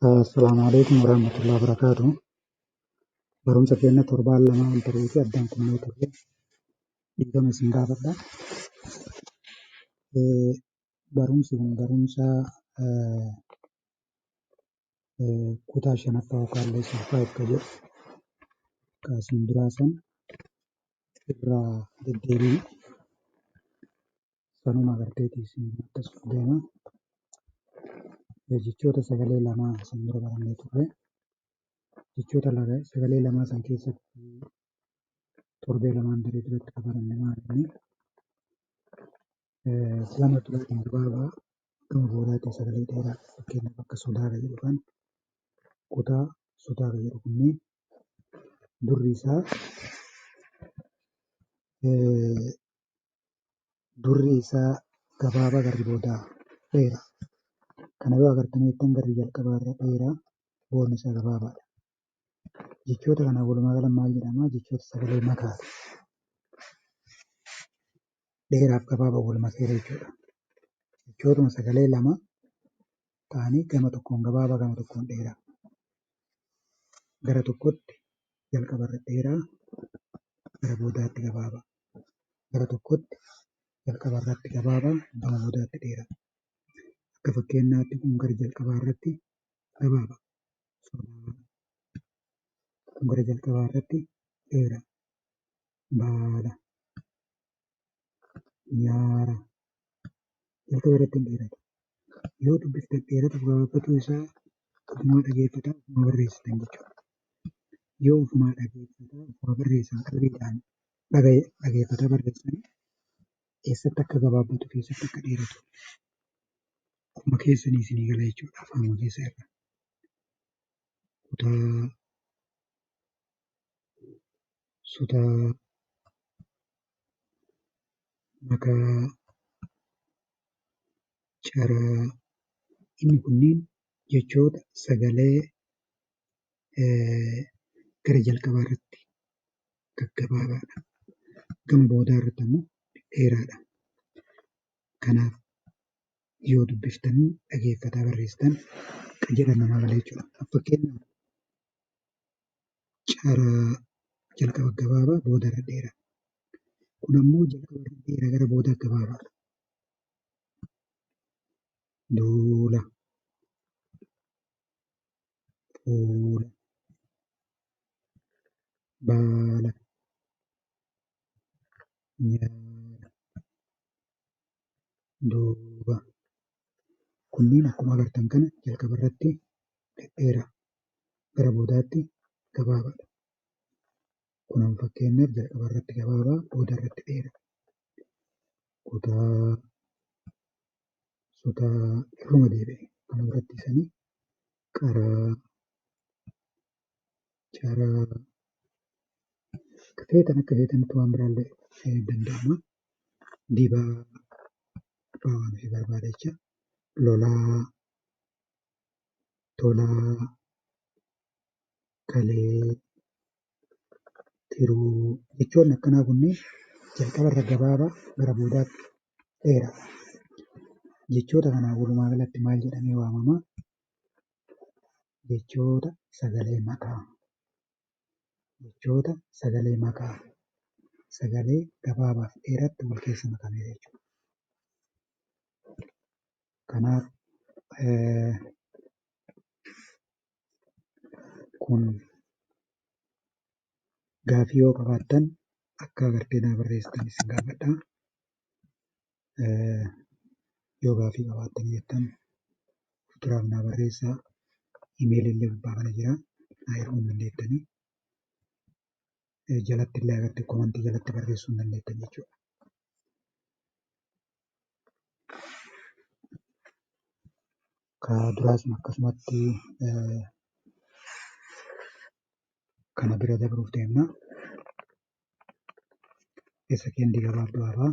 Assalaamu alaikum warahmatullahi wabarakatuh. Barumsa keenya torbaan lamaa ol tureeti addaan kunnee turre. Dhiifama isin gaafadha. Barumsi kun barumsa kutaa shanaffaa yookaan lesson 5 ka jedhu kaasiin duraa san irraa deddeebiin sanuma agarteeti isin maxxansuuf deema. Jechoota sagalee lamaa isin dura barannee turre. Jechoota sagalee lamaa san keessatti torbee lamaan daree duratti kan baranne maal inni gama duraatiin gabaabaa gama boodaatiin sagalee dheeraa, fakkeenyaaf akka sodaa kan jedhu kan kutaa sodaa kan jedhu kunniin durri isaa gabaabaa garri boodaa dheeraa. Kana yoo agartanii jettan garri jalqabaa irra dheeraa, boodni isaa gabaabaadha. Jechoota kana walumaa gala maal jedhama? Jechoota sagalee makaati. Dheeraaf gabaabaa wal makeera jechuudha. Jechootuma sagalee lama ta'anii gama tokkoon gabaabaa gama tokkoon dheeraa. Gara tokkotti jalqaba irra dheeraa, gara boodaatti gabaabaa. Gara tokkotti jalqaba irratti gabaabaa, gama boodaatti dheeraa. Akka fakkeenyaatti kun gara jalqabaa irratti gabaabaa. Kun gara jalqabaa irratti dheeraa. Baala, nyaara, jalqaba irratti hin dheerata. Yoo dubbiftan dheeratu gabaabbatuu isaa ofumaa dhageeffataa ofumaa barreessitan jechuudha. Yoo ofumaa dhageeffataa ofumaa barreessan, qalbiidhaan dhageeffataa barreessan, eessatti akka gabaabbatu keessatti akka dheeratu ofuma keessanii isinii gala jechuudha afaanuma keessa irra. Kutaa, sutaa, makaa, caraa. Inni kunniin jechoota sagalee gara jalqabaa irratti gaggabaabaadha. Gama boodaa irratti ammoo dheeraadha. Kanaaf yoo dubbiftanii dhageeffataa barreessitan qajeelan namaa gala jechuudha. Fakkeenyaaf caraa jalqaba gabaabaa booda irra dheeraa. Kun ammoo jalqaba irra dheeraa gara boodaa gabaabaadha. Duula, fuula, baala, nyaara, duuba. Kunniin akkuma agartan kana jalqaba irratti dhedheeraa, gara boodaatti gabaabaadha. Kun fakkeenyaaf jalqaba irratti gabaabaa, booda irratti dheeraa. Kutaa, sutaa, irruma deebi'e. Kana biratti isanii qaraa, caraa. Akka feetan akka feetanitti waan biraallee danda'ama. Dibaa, abbaa waan ofii barbaade jecha. Lolaa, tolaa, kalee, tiruu. Jechoonni akkanaa kunniin jalqaba irra gabaabaa gara boodaatti dheeraadha. Jechoota kanaa walumaa galatti maal jedhamee waamama? Jechoota sagalee makaa. Jechoota sagalee makaa. Sagalee gabaabaa fi dheeraatti wal keessa makamee jechuudha. Kanaaf kun gaafii yoo qabaattan akka agartee naa barreessitan isin gaafadha. Yoo gaafii qabaattan jettan fuulduraaf naa barreessaa. Imeelii illee gubbaa kana jira. Naa erguu hin dandeettanii. Jalatti illee agartee komantii jalatti barreessuu hin dandeettan jechuudha. Ka duraas akkasumatti kana bira dabruuf deemna. Sekeendii gabaabduu hafaa.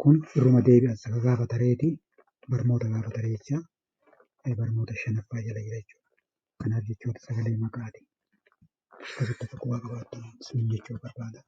Kun irruma deebi'a isa gaafa tareeti. Barnoota gaafa taree jecha barnoota shanaffaa jala jira jechuudha. Kanaaf jechoota sagalee makaati. Akkasitti akka quba qabaattan isin jechuu barbaada.